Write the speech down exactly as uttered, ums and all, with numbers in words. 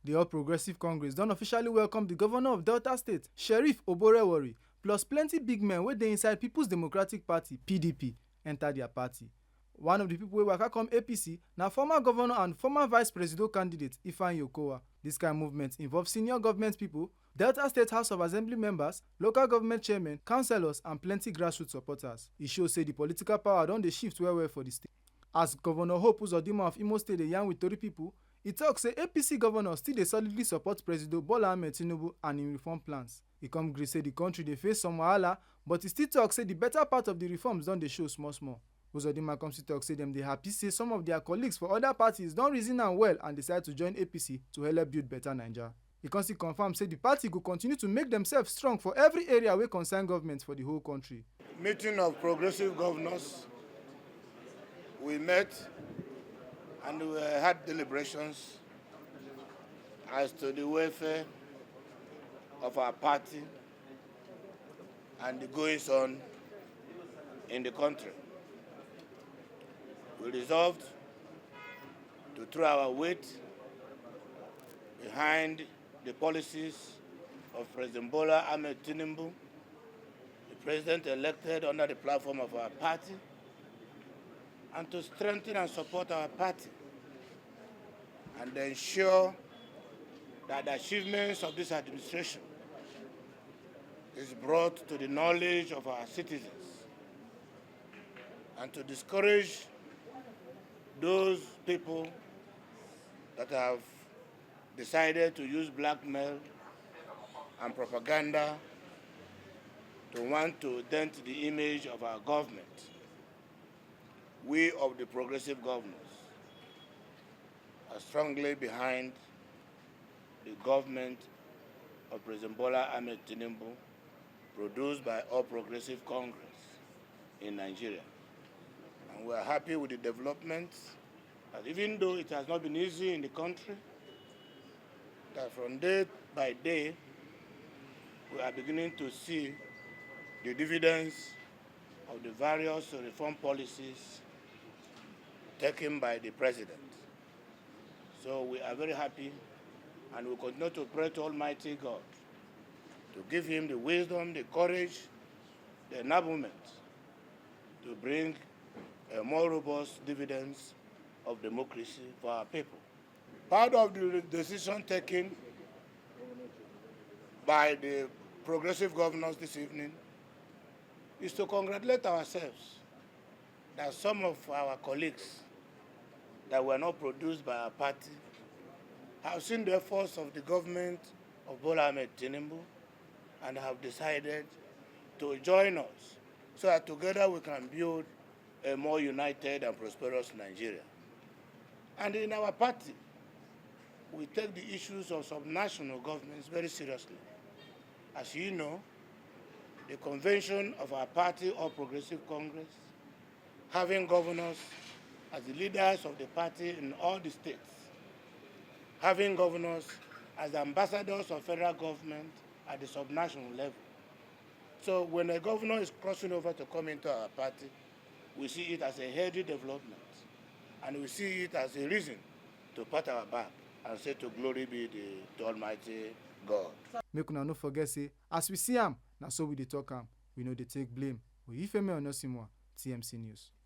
The All Progressive Congress don officially welcome the governor of Delta State, Sheriff Oborewori, plus plenty big men wey dey inside People's Democratic Party, P D P, enter their party. One of the people wey waka come A P C na former governor and former vice presidential candidate Ifeanyi Okowa. This kind movement involve senior government people, Delta State House of Assembly members, local government chairmen, councillors, and plenty grassroots supporters. E show say the political power don dey shift well well for the state. As Governor Hope Uzodinma of Imo State dey yarn with Tori people, e talk say A P C governors still dey solidly support President Bola Ahmed Tinubu and im reform plans. E come gree say the country dey face some wahala, but e still talk say the better part of the reforms don dey show small small. Uzodinma come still talk say dem dey happy say some of their colleagues for other parties don reason am well and decide to join A P C to help build better Naija. E come still confirm say the party go continue to make themselves strong for every area wey concern government for the whole country. Meeting of progressive governors, we met and we had deliberations as to the welfare of our party and the goings on in the country. We resolved to throw our weight behind the policies of President Bola Ahmed Tinubu, the president elected under the platform of our party, and to strengthen and support our party and ensure that the achievements of this administration is brought to the knowledge of our citizens, and to discourage those people that have decided to use blackmail and propaganda to want to dent the image of our government. We of the progressive governors are strongly behind the government of President Bola Ahmed Tinubu, produced by All Progressive Congress in Nigeria. And we are happy with the developments, that even though it has not been easy in the country, that from day by day, we are beginning to see the dividends of the various reform policies taken by the president. So we are very happy, and we continue to pray to Almighty God to give him the wisdom, the courage, the enablement to bring a more robust dividends of democracy for our people. Part of the decision taken by the progressive governors this evening is to congratulate ourselves that some of our colleagues that were not produced by our party have seen the efforts of the government of Bola Ahmed Tinubu and have decided to join us so that together we can build a more united and prosperous Nigeria. And in our party, we take the issues of subnational governments very seriously. As you know, the convention of our party, All Progressive Congress, having governors as the leaders of the party in all the states, having governors as ambassadors of federal government at the subnational level. So when a governor is crossing over to come into our party, we see it as a healthy development, and we see it as a reason to pat our back and say to glory be the, to Almighty God. Make una no forget say, as we see am, na so we dey talk am. We no dey take blame. Oyifemi Onosimwa, T M C News.